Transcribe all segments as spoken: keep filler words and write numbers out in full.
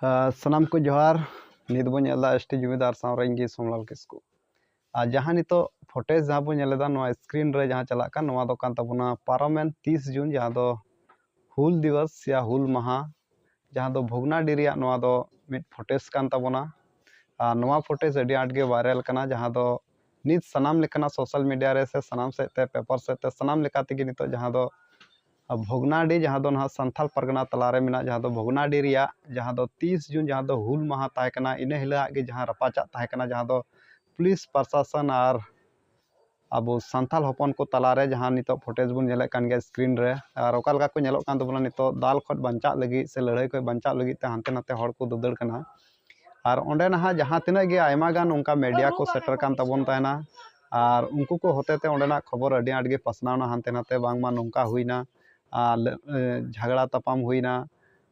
ᱟᱨ ᱥᱟᱱᱟᱢ ᱠᱚ ᱡᱚᱦᱟᱨ᱾ ᱱᱤᱛ ᱵᱚᱱ ᱧᱮᱞ ᱮᱫᱟ ᱮᱥ ᱴᱤ ᱡᱩᱢᱤᱫᱟᱨ ᱥᱟᱶ ᱨᱮ ᱤᱧ ᱜᱮ ᱥᱳᱢᱞᱟᱞ ᱠᱤᱥᱠᱩ᱾ ᱟᱨ ᱡᱟᱦᱟᱸ ᱱᱤᱛᱚᱜ ᱯᱷᱩᱴᱮᱡᱽ ᱡᱟᱦᱟᱸ ᱵᱚᱱ ᱧᱮᱞ ᱮᱫᱟ ᱱᱚᱣᱟ ᱥᱠᱨᱤᱱ ᱨᱮ ᱡᱟᱦᱟᱸ ᱪᱟᱞᱟᱜ ᱠᱟᱱ, ᱱᱚᱣᱟ ᱫᱚ ᱠᱟᱱ ᱛᱟᱵᱚᱱᱟ ᱯᱟᱨᱚᱢᱮᱱ ᱛᱤᱥ ᱡᱩᱱ, ᱡᱟᱦᱟᱸ ᱫᱚ ᱦᱩᱞ ᱫᱤᱵᱚᱥ ᱭᱟ ᱦᱩᱞ ᱢᱟᱦᱟ, ᱡᱟᱦᱟᱸ ᱫᱚ ᱵᱷᱚᱜᱽᱱᱟᱰᱤ ᱨᱮᱭᱟᱜ ᱱᱚᱣᱟ ᱫᱚ ᱢᱤᱫ ᱯᱷᱩᱴᱮᱡᱽ ᱠᱟᱱ ᱛᱟᱵᱚᱱᱟ᱾ ᱟᱨ ᱱᱚᱣᱟ ᱯᱷᱩᱴᱮᱡᱽ ᱟᱹᱰᱤ ᱟᱸᱴ ᱜᱮ ᱵᱷᱟᱭᱨᱟᱞ ᱠᱟᱱᱟ, ᱡᱟᱦᱟᱸ ᱫᱚ ᱱᱤᱛ ᱥᱟᱱᱟᱢ ᱞᱮᱠᱟᱱᱟᱜ ᱥᱳᱥᱟᱞ ᱢᱤᱰᱤᱭᱟ ᱨᱮ ᱥᱮ ᱥᱟᱱᱟᱢ ᱥᱮᱫ ᱛᱮ, ᱯᱮᱯᱟᱨ ᱥᱮᱫ ᱛᱮ, ᱥᱟᱱᱟᱢ ᱞᱮᱠᱟ ᱛᱮᱜᱮ ᱱᱤᱛᱚᱜ ᱡᱟᱦᱟᱸ ᱫᱚ ᱵᱷᱚᱜᱽᱱᱟᱰᱤ, ᱡᱟᱦᱟᱸ ᱫᱚ ᱱᱟᱦᱟᱜ ᱥᱟᱱᱛᱟᱞ ᱯᱟᱨᱜᱟᱱᱟ ᱛᱟᱞᱟᱨᱮ ᱢᱮᱱᱟᱜ, ᱡᱟᱦᱟᱸ ᱫᱚ ᱵᱷᱚᱜᱽᱱᱟᱰᱤ ᱨᱮᱭᱟᱜ, ᱡᱟᱦᱟᱸ ᱫᱚ ᱛᱤᱥ ᱡᱩᱱ, ᱡᱟᱦᱟᱸ ᱫᱚ ᱦᱩᱞ ᱢᱟᱦᱟ ᱛᱟᱦᱮᱸ ᱠᱟᱱᱟ, ᱤᱱᱟᱹ ᱦᱤᱞᱳᱜ ᱜᱮ ᱡᱟᱦᱟᱸ ᱨᱟᱯᱟᱪᱟᱜ ᱛᱟᱦᱮᱸ ᱠᱟᱱᱟ, ᱡᱟᱦᱟᱸ ᱫᱚ ᱯᱩᱞᱤᱥ ᱯᱨᱚᱥᱟᱥᱚᱱ ᱟᱨ ᱟᱵᱚ ᱥᱟᱱᱛᱟᱞ ᱦᱚᱯᱚᱱ ᱠᱚ ᱛᱟᱞᱟᱨᱮ ᱡᱟᱦᱟᱸ ᱱᱤᱛᱚᱜ ᱯᱷᱩᱴᱮᱡᱽ ᱵᱚᱱ ᱧᱮᱞᱮᱫ ᱠᱟᱱ ᱜᱮᱭᱟ ᱥᱠᱨᱤᱱ ᱨᱮ, ᱟᱨ ᱚᱠᱟ ᱞᱮᱠᱟ ᱠᱚ ᱧᱮᱞᱚᱜ ᱠᱟᱱ ᱛᱟᱵᱚᱱᱟ ᱱᱤᱛᱚᱜ ᱫᱟᱞ ᱠᱷᱚᱱ ᱵᱟᱧᱪᱟᱜ ᱞᱟᱹᱜᱤᱫ ᱥᱮ ᱞᱟᱹᱲᱦᱟᱹᱭ ᱠᱷᱚᱱ ᱵᱟᱧᱪᱟᱜ ᱞᱟᱹᱜᱤᱫ ᱛᱮ ᱦᱟᱱᱛᱮ ᱱᱟᱛᱮ ᱦᱚᱲ ᱠᱚ ᱫᱟᱹᱫᱟᱹᱲ ᱠᱟᱱᱟ᱾ ᱟᱨ ᱚᱸᱰᱮ ᱱᱟᱦᱟᱜ ᱡᱟᱦᱟᱸ ᱛᱤᱱᱟᱹᱜ ᱜᱮ ᱟᱭᱢᱟ ᱜᱟᱱ ᱚᱱᱠᱟ ᱢᱤᱰᱤᱭᱟ ᱠᱚ ᱥᱮᱴᱮᱨ ᱠᱟᱱ ᱛᱟᱵᱚᱱ ᱛᱟᱦᱮᱱᱟ, ᱟᱨ ᱩᱱᱠᱩ ᱠᱚ ᱦᱚᱛᱮ ᱛᱮ ᱚᱸᱰᱮᱱᱟᱜ ᱠᱷᱚᱵᱚᱨ ᱟᱹᱰᱤ ᱟᱸᱴ ᱜᱮ ᱯᱟᱥᱱᱟᱣᱱᱟ ᱦᱟᱱᱛᱮ ᱱᱟᱛᱮ, ᱵᱟᱝᱢᱟ ᱱᱚᱝᱠᱟ ᱦᱩᱭᱱᱟ, ᱟᱨ ᱞᱟᱹ-, ᱮ, ᱡᱷᱟᱜᱽᱲᱟ ᱛᱟᱯᱟᱢ ᱦᱩᱭᱱᱟ᱾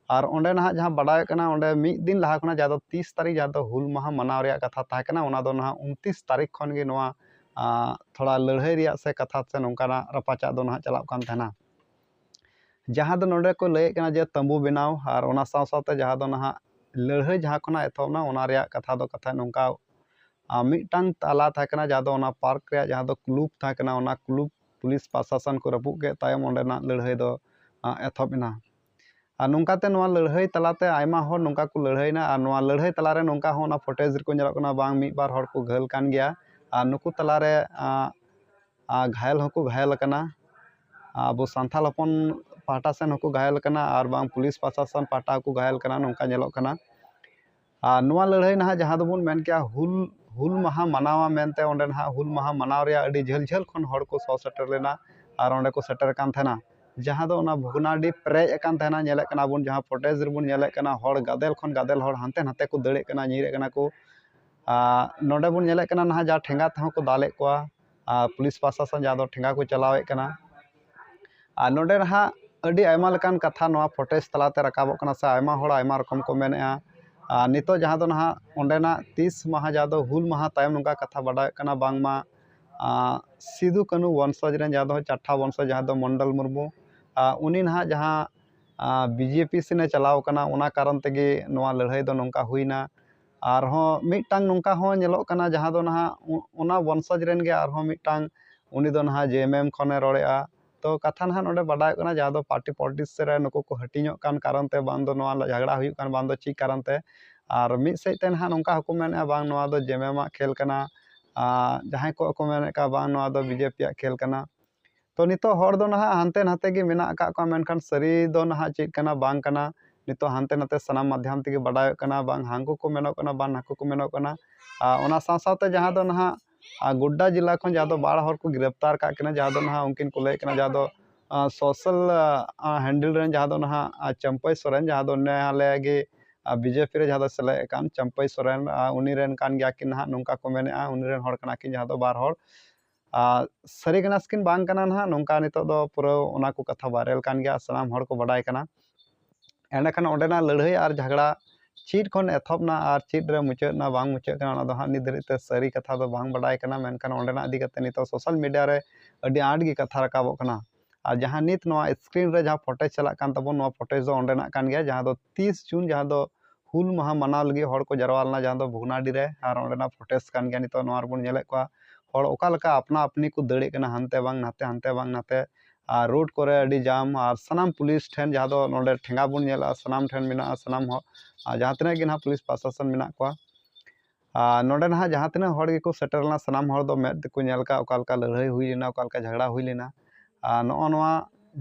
ᱟᱨ ᱚᱸᱰᱮ ᱱᱟᱦᱟᱜ ᱡᱟᱦᱟᱸ ᱵᱟᱰᱟᱭᱚᱜ ᱠᱟᱱᱟ, ᱚᱸᱰᱮ ᱢᱤᱫ ᱫᱤᱱ ᱞᱟᱦᱟ ᱠᱷᱚᱱᱟᱜ ᱡᱟᱦᱟᱸ ᱫᱚ ᱛᱤᱥ ᱛᱟᱹᱨᱤᱠᱷ, ᱡᱟᱦᱟᱸ ᱫᱚ ᱦᱩᱞ ᱢᱟᱦᱟ ᱢᱟᱱᱟᱣ ᱨᱮᱭᱟᱜ ᱠᱟᱛᱷᱟ ᱛᱟᱦᱮᱸ ᱠᱟᱱᱟ, ᱚᱱᱟ ᱫᱚ ᱱᱟᱦᱟᱜ ᱩᱱᱛᱤᱥ ᱛᱟᱹᱨᱤᱠᱷ ᱠᱷᱚᱱ ᱜᱮ ᱱᱚᱣᱟ, ᱟ, ᱛᱷᱚᱲᱟ ᱞᱟᱹᱲᱦᱟᱹᱭ ᱨᱮᱭᱟᱜ ᱥᱮ ᱠᱟᱛᱷᱟ ᱥᱮ ᱱᱚᱝᱠᱟᱱᱟᱜ ᱨᱟᱯᱟᱪᱟᱜ ᱫᱚ ᱱᱟᱦᱟᱜ ᱪᱟᱞᱟᱜ ᱠᱟᱱ ᱛᱟᱦᱮᱱᱟ᱾ ᱡᱟᱦᱟᱸ ᱫᱚ ᱱᱚᱰᱮ ᱠᱚ ᱞᱟᱹᱭᱮᱫ ᱠᱟᱱᱟ ᱡᱮ ᱛᱟᱹᱢᱵᱩ ᱵᱮᱱᱟᱣ, ᱟᱨ ᱚᱱᱟ ᱥᱟᱶ ᱥᱟᱶᱛᱮ ᱡᱟᱦᱟᱸ ᱫᱚ ᱱᱟᱦᱟᱜ ᱞᱟᱹᱲᱦᱟᱹᱭ ᱡᱟᱦᱟᱸ ᱠᱷᱚᱱᱟᱜ ᱮᱛᱚᱦᱚᱵ ᱮᱱᱟ, ᱚᱱᱟ ᱨᱮᱭᱟᱜ ᱠᱟᱛᱷᱟ ᱫᱚ ᱠᱟᱛᱷᱟ ᱱᱚᱝᱠᱟ, ᱟ, ᱢᱤᱫᱴᱟᱝ ᱛᱟᱞᱟ ᱛᱟᱦᱮᱸ ᱠᱟᱱᱟ, ᱡᱟᱦᱟᱸ ᱫᱚ ᱚᱱᱟ ᱯᱟᱨᱠ ᱨᱮᱭᱟᱜ ᱡᱟᱦᱟᱸ ᱫᱚ ᱠᱞᱩᱵᱽ ᱛᱟᱦᱮᱸ ᱠᱟᱱᱟ, ᱚᱱᱟ ᱠᱞᱩᱵᱽ ᱯᱩᱞᱤᱥ ᱯᱨᱚᱥᱟᱥᱚᱱ ᱠᱚ ᱨᱟᱹᱯᱩᱫ ᱠᱮᱫ ᱛᱟᱭᱚᱢ ᱚᱸᱰᱮᱱᱟᱜ ᱞᱟᱹᱲᱦᱟᱹᱭ ᱫᱚ, ᱟ, ᱮᱛᱚᱦᱚᱵ ᱮᱱᱟ᱾ ᱟᱨ ᱱᱚᱝᱠᱟᱛᱮ ᱱᱚᱣᱟ ᱞᱟᱹᱲᱦᱟᱹᱭ ᱛᱟᱞᱟᱛᱮ ᱟᱭᱢᱟ ᱦᱚᱲ ᱱᱚᱝᱠᱟ ᱠᱚ ᱞᱟᱹᱲᱦᱟᱹᱭᱱᱟ, ᱟᱨ ᱱᱚᱣᱟ ᱞᱟᱹᱲᱦᱟᱹᱭ ᱛᱟᱞᱟᱨᱮ ᱱᱚᱝᱠᱟ ᱦᱚᱸ ᱚᱱᱟ ᱯᱷᱩᱴᱮᱡᱽ ᱨᱮᱠᱚ ᱧᱮᱞᱚᱜ ᱠᱟᱱᱟ, ᱵᱟᱝ ᱢᱤᱫ ᱵᱟᱨ ᱦᱚᱲ ᱠᱚ ᱜᱷᱟᱹᱞ ᱠᱟᱱ ᱜᱮᱭᱟ, ᱟᱨ ᱱᱩᱠᱩ ᱛᱟᱞᱟᱨᱮ, ᱟ, ᱟ, ᱜᱷᱟᱭᱮᱞ ᱦᱚᱸᱠᱚ ᱜᱷᱟᱭᱮᱞ ᱟᱠᱟᱱᱟ᱾ ᱟᱵᱚ ᱥᱟᱱᱛᱟᱲ ᱦᱚᱯᱚᱱ ᱯᱟᱦᱴᱟ ᱥᱮᱱ ᱦᱚᱸᱠᱚ ᱜᱷᱟᱭᱮᱞ ᱟᱠᱟᱱᱟ, ᱟᱨ ᱵᱟᱝ ᱯᱩᱞᱤᱥ ᱯᱨᱚᱥᱟᱥᱚᱱ ᱯᱟᱦᱴᱟ ᱦᱚᱸᱠᱚ ᱜᱷᱟᱭᱮᱞ ᱠᱟᱱᱟ, ᱱᱚᱝᱠᱟ ᱧᱮᱞᱚᱜ ᱠᱟᱱᱟ᱾ ᱟᱨ ᱱᱚᱣᱟ ᱞᱟᱹᱲᱦᱟᱹᱭ ᱱᱟᱦᱟᱜ ᱡᱟᱦᱟᱸ ᱫᱚᱵᱚᱱ ᱢᱮᱱ ᱠᱮᱜᱼᱟ ᱦᱩᱞ, ᱦᱩᱞ ᱢᱟᱦᱟ ᱢᱟᱱᱟᱣᱟ ᱢᱮᱱᱛᱮ ᱚᱸᱰᱮ ᱱᱟᱦᱟᱜ ᱦᱩᱞ ᱢᱟᱦᱟ ᱢᱟᱱᱟᱣ ᱨᱮᱭᱟᱜ ᱟᱹᱰᱤ ᱡᱷᱟᱹᱞ ᱡᱷᱟᱹᱞ ᱠᱷᱚᱱ ᱦᱚᱲ ᱠᱚ ᱥᱚ ᱥᱮᱴᱮᱨ ᱞᱮᱱᱟ, ᱟᱨ ᱚᱸᱰᱮ ᱠᱚ ᱥᱮᱴᱮᱨ ᱟᱠᱟᱱ ᱛᱟᱦᱮᱱᱟ᱾ ᱡᱟᱦᱟᱸ ᱫᱚ ᱚᱱᱟ ᱵᱷᱚᱜᱽᱱᱟᱰᱤ ᱯᱮᱨᱮᱡ ᱟᱠᱟᱱ ᱛᱟᱦᱮᱱᱟ, ᱧᱮᱞᱮᱫ ᱠᱟᱱᱟ ᱵᱚᱱ, ᱡᱟᱦᱟᱸ ᱯᱷᱩᱴᱮᱡᱽ ᱨᱮᱵᱚᱱ ᱧᱮᱞᱮᱫ ᱠᱟᱱᱟ, ᱦᱚᱲ ᱜᱟᱫᱮᱞ ᱠᱷᱚᱱ ᱜᱟᱫᱮᱞ ᱦᱚᱲ ᱦᱟᱱᱛᱮ ᱱᱟᱛᱮ ᱠᱚ ᱫᱟᱹᱲᱮᱫ ᱠᱟᱱᱟ, ᱧᱤᱨᱮᱫ ᱠᱟᱱᱟ ᱠᱚ᱾ ᱟᱨ ᱱᱚᱰᱮ ᱵᱚᱱ ᱧᱮᱞᱮᱫ ᱠᱟᱱᱟ ᱱᱟᱦᱟᱜ ᱡᱟᱦᱟᱸ ᱴᱷᱮᱸᱜᱟ ᱛᱮᱦᱚᱸ ᱠᱚ ᱫᱟᱞᱮᱫ ᱠᱚᱣᱟ, ᱟᱨ ᱯᱩᱞᱤᱥ ᱯᱨᱚᱥᱟᱥᱚᱱ ᱡᱟᱦᱟᱸ ᱫᱚ ᱴᱷᱮᱸᱜᱟ ᱠᱚ ᱪᱟᱞᱟᱣᱮᱫ ᱠᱟᱱᱟ᱾ ᱟᱨ ᱱᱚᱰᱮ ᱱᱟᱦᱟᱜ ᱟᱹᱰᱤ ᱟᱭᱢᱟ ᱞᱮᱠᱟᱱ ᱠᱟᱛᱷᱟ ᱱᱚᱣᱟ ᱯᱷᱩᱴᱮᱡᱽ ᱛᱟᱞᱟᱛᱮ ᱨᱟᱠᱟᱵᱚᱜ ᱠᱟᱱᱟ, ᱥᱮ ᱟᱭᱢᱟ ᱦᱚᱲ ᱟᱭᱢᱟ ᱨᱚᱠᱚᱢ ᱠᱚ ᱢᱮᱱᱮᱫᱼᱟ᱾ ᱟᱨ ᱱᱤᱛᱚᱜ ᱡᱟᱦᱟᱸ ᱫᱚ ᱱᱟᱦᱟᱜ ᱚᱸᱰᱮᱱᱟᱜ ᱛᱤᱥ ᱢᱟᱦᱟ, ᱡᱟᱦᱟᱸ ᱫᱚ ᱦᱩᱞ ᱢᱟᱦᱟ ᱛᱟᱭᱚᱢ ᱱᱚᱝᱠᱟ ᱠᱟᱛᱷᱟ ᱵᱟᱰᱟᱭᱚᱜ ᱠᱟᱱᱟ, ᱵᱟᱝᱢᱟ, ᱟᱨ ᱥᱤᱫᱩ ᱠᱟᱹᱱᱦᱩ ᱵᱚᱝᱥᱚᱡᱽ ᱨᱮᱱ, ᱡᱟᱦᱟᱸ ᱫᱚ ᱪᱟᱴᱷᱟ ᱵᱚᱝᱥᱚ, ᱡᱟᱦᱟᱸ ᱫᱚ ᱢᱚᱱᱰᱚᱞ ᱢᱩᱨᱢᱩ, ᱟᱨ ᱩᱱᱤ ᱱᱟᱦᱟᱜ ᱡᱟᱦᱟᱸ ᱵᱤᱡᱮᱯᱤ ᱥᱮᱱᱮ ᱪᱟᱞᱟᱣ ᱠᱟᱱᱟ, ᱚᱱᱟ ᱠᱟᱨᱚᱱ ᱛᱮᱜᱮ ᱱᱚᱣᱟ ᱞᱟᱹᱲᱦᱟᱹᱭ ᱫᱚ ᱱᱚᱝᱠᱟ ᱦᱩᱭᱱᱟ᱾ ᱟᱨᱦᱚᱸ ᱢᱤᱫᱴᱟᱝ ᱱᱚᱝᱠᱟ ᱦᱚᱸ ᱧᱮᱞᱚᱜ ᱠᱟᱱᱟ, ᱡᱟᱦᱟᱸ ᱫᱚ ᱱᱟᱦᱟᱜ ᱚ- ᱚᱱᱟ ᱵᱚᱝᱥᱚᱡᱽ ᱨᱮᱱ ᱜᱮ ᱟᱨᱦᱚᱸ ᱢᱤᱫᱴᱟᱝ, ᱩᱱᱤ ᱫᱚ ᱱᱟᱦᱟᱜ ᱡᱮ ᱮᱢ ᱮᱢ ᱠᱷᱚᱱᱮ ᱨᱚᱲᱮᱫᱼᱟ᱾ ᱛᱚ ᱠᱟᱛᱷᱟ ᱱᱟᱦᱟᱜ ᱱᱚᱰᱮ ᱵᱟᱰᱟᱭᱚᱜ ᱠᱟᱱᱟ, ᱡᱟᱦᱟᱸ ᱫᱚ ᱯᱟᱨᱴᱤ ᱯᱚᱞᱤᱴᱤᱠᱥ ᱨᱮ ᱱᱩᱠᱩ ᱠᱚ ᱦᱟᱹᱴᱤᱧᱚᱜ ᱠᱟᱱ ᱠᱟᱨᱚᱱ ᱛᱮ, ᱵᱟᱝ ᱫᱚ ᱱᱚᱣᱟ ᱡᱷᱟᱜᱽᱲᱟ ᱦᱩᱭᱩᱜ ᱠᱟᱱ, ᱵᱟᱝ ᱫᱚ ᱪᱮᱫ ᱠᱟᱨᱚᱱ ᱛᱮ᱾ ᱟᱨ ᱢᱤᱫ ᱥᱮᱫ ᱛᱮ ᱱᱟᱦᱟᱜ ᱱᱚᱝᱠᱟ ᱦᱚᱸᱠᱚ ᱢᱮᱱᱮᱫᱼᱟ, ᱵᱟᱝ ᱱᱚᱣᱟ ᱫᱚ ᱡᱮ ᱮᱢ ᱮᱢ ᱟᱜ ᱠᱷᱮᱞ ᱠᱟᱱᱟ, ᱟᱨ ᱡᱟᱦᱟᱸᱭ ᱠᱚ ᱠᱚ ᱢᱮᱱᱮᱫ ᱠᱟᱱ ᱵᱟᱝ ᱱᱚᱣᱟ ᱫᱚ ᱵᱤᱡᱮᱯᱤ ᱟᱜ ᱠᱷᱮᱞ ᱠᱟᱱᱟ᱾ ᱛᱚ ᱱᱤᱛᱚᱜ ᱦᱚᱲ ᱫᱚ ᱱᱟᱦᱟᱜ ᱦᱟᱱᱛᱮ ᱱᱟᱛᱮ ᱜᱮ ᱢᱮᱱᱟᱜ ᱟᱠᱟᱫ ᱠᱚᱣᱟ, ᱢᱮᱱᱠᱷᱟᱱ ᱥᱟᱹᱨᱤ ᱫᱚ ᱱᱟᱦᱟᱜ ᱪᱮᱫ ᱠᱟᱱᱟ ᱵᱟᱝ ᱠᱟᱱᱟ, ᱱᱤᱛᱚᱜ ᱦᱟᱱᱛᱮ ᱱᱟᱛᱮ ᱥᱟᱱᱟᱢ ᱢᱟᱫᱽᱫᱷᱚᱢ ᱛᱮᱜᱮ ᱵᱟᱰᱟᱭᱚᱜ ᱠᱟᱱᱟ, ᱵᱟᱝ ᱦᱟᱱᱠᱩ ᱠᱚ ᱢᱮᱱᱚᱜ ᱠᱟᱱᱟ, ᱵᱟᱝ ᱱᱟᱠᱩ ᱠᱚ ᱢᱮᱱᱚᱜ ᱠᱟᱱᱟ᱾ ᱟᱨ ᱚᱱᱟ ᱥᱟᱶ ᱥᱟᱶᱛᱮ ᱡᱟᱦᱟᱸ ᱫᱚ ᱱᱟᱦᱟᱜ ᱟᱨ ᱜᱳᱰᱰᱟ ᱡᱮᱞᱟ ᱠᱷᱚᱱ ᱡᱟᱦᱟᱸ ᱫᱚ ᱵᱟᱨ ᱦᱚᱲ ᱠᱚ ᱜᱨᱮᱯᱛᱟᱨ ᱠᱟᱜ ᱠᱤᱱᱟ, ᱡᱟᱦᱟᱸ ᱫᱚ ᱱᱟᱦᱟᱜ ᱩᱱᱠᱤᱱ ᱠᱚ ᱞᱟᱹᱭᱮᱫ ᱠᱟᱱᱟ, ᱡᱟᱦᱟᱸ ᱫᱚ ᱥᱳᱥᱟᱞ ᱦᱮᱱᱰᱮᱞ ᱨᱮᱱ ᱡᱟᱦᱟᱸ ᱫᱚ ᱱᱟᱦᱟᱜ ᱟᱨ ᱪᱟᱹᱢᱯᱟᱹᱭ ᱥᱚᱨᱮᱱ, ᱡᱟᱦᱟᱸ ᱫᱚ ᱱᱮ ᱦᱟᱞᱮ ᱜᱮ ᱵᱤᱡᱮᱯᱤ ᱨᱮ ᱡᱟᱦᱟᱸ ᱫᱚ ᱥᱮᱞᱮᱫ ᱟᱠᱟᱱ ᱪᱟᱹᱢᱯᱟᱹᱭ ᱥᱚᱨᱮᱱ, ᱟᱨ ᱩᱱᱤ ᱨᱮᱱ ᱠᱟᱱ ᱜᱮᱭᱟ ᱠᱤᱱ ᱱᱟᱦᱟᱜ, ᱱᱚᱝᱠᱟ ᱠᱚ ᱢᱮᱱᱮᱫᱼᱟ, ᱩᱱᱤ ᱨᱮᱱ ᱦᱚᱲ ᱠᱟᱱᱟ ᱠᱤᱱ ᱡᱟᱦᱟᱸ ᱫᱚ ᱵᱟᱨ ᱦᱚᱲ᱾ ᱟᱨ ᱥᱟᱹᱨᱤ ᱠᱟᱱᱟ ᱥᱮ ᱠᱤᱱ ᱵᱟᱝ ᱠᱟᱱᱟ ᱱᱟᱦᱟᱜ, ᱱᱚᱝᱠᱟ ᱱᱤᱛᱚᱜ ᱫᱚ ᱯᱩᱨᱟᱹ ᱚᱱᱟ ᱠᱚ ᱠᱟᱛᱷᱟ ᱵᱟᱭᱨᱟᱞ ᱠᱟᱱ ᱜᱮᱭᱟ, ᱥᱟᱱᱟᱢ ᱦᱚᱲ ᱠᱚ ᱵᱟᱰᱟᱭ ᱠᱟᱱᱟ᱾ ᱮᱸᱰᱮᱠᱷᱟᱱ ᱚᱸᱰᱮᱱᱟᱜ ᱞᱟᱹᱲᱦᱟᱹᱭ ᱟᱨ ᱡᱷᱟᱜᱽᱲᱟ ᱪᱮᱫ ᱠᱷᱚᱱ ᱮᱛᱚᱦᱚᱵ ᱮᱱᱟ ᱟᱨ ᱪᱮᱫ ᱨᱮ ᱢᱩᱪᱟᱹᱫ ᱮᱱᱟ ᱵᱟᱝ ᱢᱩᱪᱟᱹᱫ ᱠᱟᱱᱟ, ᱚᱱᱟ ᱫᱚ ᱦᱟᱸᱜ ᱱᱤᱛ ᱫᱷᱟᱹᱨᱤᱡ ᱛᱮ ᱥᱟᱹᱨᱤ ᱠᱟᱛᱷᱟ ᱫᱚ ᱵᱟᱝ ᱵᱟᱰᱟᱭ ᱠᱟᱱᱟ᱾ ᱢᱮᱱᱠᱷᱟᱱ ᱚᱸᱰᱮᱱᱟᱜ ᱤᱫᱤ ᱠᱟᱛᱮ ᱱᱤᱛᱚᱜ ᱥᱳᱥᱟᱞ ᱢᱤᱰᱤᱭᱟ ᱨᱮ ᱟᱹᱰᱤ ᱟᱸᱴ ᱜᱮ ᱠᱟᱛᱷᱟ ᱨᱟᱠᱟᱵᱚᱜ ᱠᱟᱱᱟ᱾ ᱟᱨ ᱡᱟᱦᱟᱸ ᱱᱤᱛ ᱱᱚᱣᱟ ᱥᱠᱨᱤᱱ ᱨᱮ ᱡᱟᱦᱟᱸ ᱯᱷᱚᱴᱮᱡᱽ ᱪᱟᱞᱟᱜ ᱠᱟᱱ ᱛᱟᱵᱚᱱ, ᱱᱚᱣᱟ ᱯᱷᱚᱴᱮᱡᱽ ᱫᱚ ᱚᱸᱰᱮᱱᱟᱜ ᱠᱟᱱ ᱜᱮᱭᱟ, ᱡᱟᱦᱟᱸ ᱫᱚ ᱛᱤᱥ ᱡᱩᱱ, ᱡᱟᱦᱟᱸ ᱫᱚ ᱦᱩᱞ ᱢᱟᱦᱟ ᱢᱟᱱᱟᱣ ᱞᱟᱹᱜᱤᱫ ᱦᱚᱲ ᱠᱚ ᱡᱟᱨᱣᱟ ᱞᱮᱱᱟ, ᱡᱟᱦᱟᱸ ᱫᱚ ᱵᱷᱚᱜᱽᱱᱟᱰᱤ ᱨᱮ, ᱟᱨ ᱚᱸᱰᱮᱱᱟᱜ ᱯᱷᱚᱴᱮᱡᱽ ᱠᱟᱱ ᱜᱮᱭᱟ᱾ ᱱᱤᱛᱚᱜ ᱱᱚᱣᱟ ᱨᱮᱵᱚᱱ ᱧᱮᱞᱮᱫ ᱠᱚᱣᱟ ᱦᱚᱲ ᱚᱠᱟ ᱞᱮᱠᱟ ᱟᱯᱱᱟ ᱟᱯᱱᱤ ᱠᱚ ᱫᱟᱹᱲᱮᱫ ᱠᱟᱱᱟ, ᱦᱟᱱᱛᱮ ᱵᱟᱝ ᱱᱟᱛᱮ, ᱦᱟᱱᱛᱮ ᱵᱟᱝ ᱱᱟᱛᱮ, ᱟᱨ ᱨᱳᱰ ᱠᱚᱨᱮ ᱟᱹᱰᱤ ᱡᱟᱢ, ᱟᱨ ᱥᱟᱱᱟᱢ ᱯᱩᱞᱤᱥ ᱴᱷᱮᱱ, ᱡᱟᱦᱟᱸ ᱫᱚ ᱱᱚᱰᱮ ᱴᱷᱮᱸᱜᱟ ᱵᱚᱱ ᱧᱮᱞᱟ, ᱥᱟᱱᱟᱢ ᱴᱷᱮᱱ ᱢᱮᱱᱟᱜᱼᱟ, ᱥᱟᱱᱟᱢ ᱦᱚᱲ, ᱟᱨ ᱡᱟᱦᱟᱸ ᱛᱤᱱᱟᱹᱜ ᱜᱮ ᱱᱟᱦᱟᱜ ᱯᱩᱞᱤᱥ ᱯᱨᱚᱥᱟᱥᱚᱱ ᱢᱮᱱᱟᱜ ᱠᱚᱣᱟ, ᱟᱨ ᱱᱚᱰᱮ ᱱᱟᱦᱟᱜ ᱡᱟᱦᱟᱸ ᱛᱤᱱᱟᱹᱜ ᱦᱚᱲ ᱜᱮᱠᱚ ᱥᱮᱴᱮᱨ ᱞᱮᱱᱟ, ᱥᱟᱱᱟᱢ ᱦᱚᱲ ᱫᱚ ᱢᱮᱫ ᱛᱮᱠᱚ ᱧᱮᱞ ᱠᱟᱜ ᱚᱠᱟ ᱞᱮᱠᱟ ᱞᱟᱹᱲᱦᱟᱹᱭ ᱦᱩᱭ ᱞᱮᱱᱟ, ᱚᱠᱟ ᱞᱮᱠᱟ ᱡᱷᱟᱜᱽᱲᱟ ᱦᱩᱭ ᱞᱮᱱᱟ᱾ ᱟᱨ ᱱᱚᱜᱼᱚ ᱱᱚᱣᱟ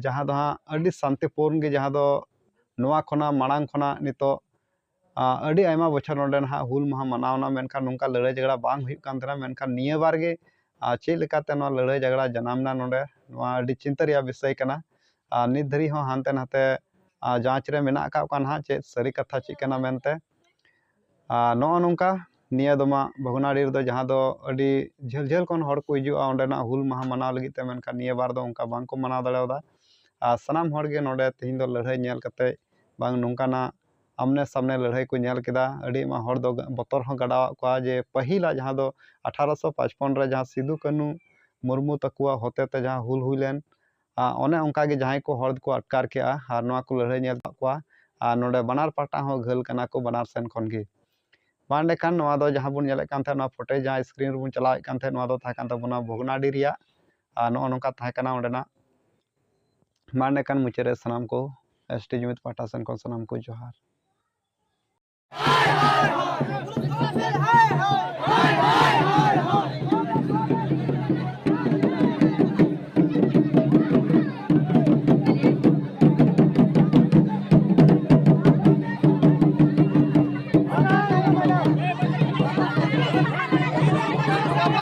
ᱡᱟᱦᱟᱸ ᱫᱚ ᱦᱟᱸᱜ ᱟᱹᱰᱤ ᱥᱟᱱᱛᱤᱯᱩᱨᱱ ᱜᱮ, ᱡᱟᱦᱟᱸ ᱫᱚ ᱱᱚᱣᱟ ᱠᱷᱚᱱᱟᱜ ᱢᱟᱲᱟᱝ ᱠᱷᱚᱱᱟᱜ ᱱᱤᱛᱚᱜ ᱟᱸ, ᱟᱹᱰᱤ ᱟᱭᱢᱟ ᱵᱚᱪᱷᱚᱨ ᱱᱚᱰᱮ ᱱᱟᱦᱟᱜ ᱦᱩᱞ ᱢᱟᱦᱟ ᱢᱟᱱᱟᱣ ᱮᱱᱟ, ᱢᱮᱱᱠᱷᱟᱱ ᱱᱚᱝᱠᱟ ᱞᱟᱹᱲᱦᱟᱹᱭ ᱡᱷᱟᱜᱽᱲᱟ ᱵᱟᱝ ᱦᱩᱭᱩᱜ ᱠᱟᱱ ᱛᱟᱦᱮᱱᱟ᱾ ᱢᱮᱱᱠᱷᱟᱱ ᱱᱤᱭᱟᱹ ᱵᱟᱨ ᱜᱮ, ᱟᱸ, ᱪᱮᱫ ᱞᱮᱠᱟᱛᱮ ᱱᱚᱣᱟ ᱞᱟᱹᱲᱦᱟᱹᱭ ᱡᱷᱟᱜᱽᱲᱟ ᱡᱟᱱᱟᱢ ᱮᱱᱟ ᱱᱚᱰᱮ, ᱱᱚᱣᱟ ᱟᱹᱰᱤ ᱪᱤᱱᱛᱟᱹ ᱨᱮᱭᱟᱜ ᱵᱤᱥᱚᱭ ᱠᱟᱱᱟ᱾ ᱟᱨ ᱱᱤᱛ ᱫᱷᱟᱹᱨᱤᱡ ᱦᱚᱸ ᱦᱟᱱᱛᱮ ᱱᱟᱛᱮ, ᱟᱸ, ᱡᱟᱸᱪ ᱨᱮ ᱢᱮᱱᱟᱜ ᱟᱠᱟᱫ ᱠᱚᱣᱟ ᱱᱟᱦᱟᱜ, ᱪᱮᱫ ᱥᱟᱹᱨᱤ ᱠᱟᱛᱷᱟ ᱪᱮᱫ ᱠᱟᱱᱟ ᱢᱮᱱᱛᱮ᱾ ᱟᱨ ᱱᱚᱜᱼᱚ ᱱᱚᱝᱠᱟ ᱱᱤᱭᱟᱹ ᱫᱚᱢᱟ ᱵᱷᱚᱜᱽᱱᱟᱰᱤ ᱨᱮᱫᱚ, ᱡᱟᱦᱟᱸ ᱫᱚ ᱟᱹᱰᱤ ᱡᱷᱟᱹᱞ ᱡᱷᱟᱹᱞ ᱠᱷᱚᱱ ᱦᱚᱲ ᱠᱚ ᱦᱤᱡᱩᱜᱼᱟ ᱚᱸᱰᱮᱱᱟᱜ ᱦᱩᱞ ᱢᱟᱦᱟ ᱢᱟᱱᱟᱣ ᱞᱟᱹᱜᱤᱫ ᱛᱮ, ᱢᱮᱱᱠᱷᱟᱱ ᱱᱤᱭᱟᱹ ᱵᱟᱨ ᱫᱚ ᱚᱱᱠᱟ ᱵᱟᱝ ᱠᱚ ᱢᱟᱱᱟᱣ ᱫᱟᱲᱮᱭᱟᱫᱟ᱾ ᱟᱨ ᱥᱟᱱᱟᱢ ᱦᱚᱲ ᱜᱮ ᱱᱚᱰᱮ ᱛᱮᱦᱮᱧ ᱫᱚ ᱞᱟᱹᱲᱦᱟᱹᱭ ᱧᱮᱞ ᱠᱟᱛᱮ, ᱵᱟᱝ ᱱᱚᱝᱠᱟᱱᱟᱜ ᱟᱢᱱᱮ ᱥᱟᱢᱱᱮ ᱞᱟᱹᱲᱦᱟᱹᱭ ᱠᱚ ᱧᱮᱞ ᱠᱮᱫᱟ, ᱟᱹᱰᱤ ᱟᱭᱢᱟ ᱦᱚᱲ ᱫᱚ ᱵᱚᱛᱚᱨ ᱦᱚᱸ ᱜᱟᱰᱟᱣᱟᱜ ᱠᱚᱣᱟ ᱡᱮ ᱯᱟᱹᱦᱤᱞᱟᱜ, ᱡᱟᱦᱟᱸ ᱫᱚ ᱟᱴᱷᱟᱨᱚᱥᱚ ᱯᱟᱸᱪᱯᱚᱱ ᱨᱮ ᱡᱟᱦᱟᱸ ᱥᱤᱫᱩ ᱠᱟᱹᱱᱦᱩ ᱢᱩᱨᱢᱩ ᱛᱟᱠᱚᱣᱟᱜ ᱦᱚᱛᱮ ᱛᱮ ᱡᱟᱦᱟᱸ ᱦᱩᱞ ᱦᱩᱭ ᱞᱮᱱ, ᱟᱨ ᱚᱱᱮ ᱚᱱᱠᱟ ᱜᱮ ᱡᱟᱦᱟᱸᱭ ᱠᱚ ᱦᱚᱲ ᱠᱚ ᱟᱴᱠᱟᱨ ᱠᱮᱜᱼᱟ ᱟᱨ ᱱᱚᱣᱟ ᱠᱚ ᱞᱟᱹᱲᱦᱟᱹᱭ ᱧᱮᱞ ᱠᱟᱜ ᱠᱚᱣᱟ, ᱟᱨ ᱱᱚᱰᱮ ᱵᱟᱱᱟᱨ ᱯᱟᱦᱴᱟ ᱦᱚᱸ ᱜᱷᱟᱹᱞ ᱠᱟᱱᱟ ᱠᱚ ᱵᱟᱱᱟᱨ ᱥᱮᱱ ᱠᱷᱚᱱ ᱜᱮ᱾ ᱢᱟ ᱮᱸᱰᱮᱠᱷᱟᱱ ᱱᱚᱣᱟ ᱫᱚ ᱡᱟᱦᱟᱸ ᱵᱚᱱ ᱧᱮᱞᱮᱫ ᱠᱟᱱ ᱛᱟᱦᱮᱸᱫ, ᱱᱚᱣᱟ ᱯᱷᱩᱴᱮᱡᱽ ᱡᱟᱦᱟᱸ ᱥᱠᱨᱤᱱ ᱨᱮᱵᱚᱱ ᱪᱟᱞᱟᱣᱮᱫ ᱠᱟᱱ ᱛᱟᱦᱮᱸᱫ, ᱱᱚᱣᱟ ᱫᱚ ᱛᱟᱦᱮᱸ ᱠᱟᱱ ᱛᱟᱵᱚᱱᱟ ᱵᱷᱚᱜᱽᱱᱟᱰᱤ ᱨᱮᱭᱟᱜ᱾ ᱟᱨ ᱱᱚᱜᱼᱚ ᱱᱚᱝᱠᱟ ᱛᱟᱦᱮᱸ ᱠᱟᱱᱟ ᱚᱸᱰᱮᱱᱟᱜ᱾ ᱢᱟ ᱮᱸᱰᱮᱠᱷᱟᱱ ᱢᱩᱪᱟᱹᱫ ᱨᱮ ᱥᱟᱱᱟᱢ ᱠᱚ ᱮᱥ ᱴᱤ ᱡᱩᱢᱤᱫ ᱯᱟᱦᱴᱟ ᱥᱮᱱ ᱠᱷᱚᱱ ᱥᱟᱱᱟᱢ ᱠᱚ ᱡᱚᱦᱟᱨ᱾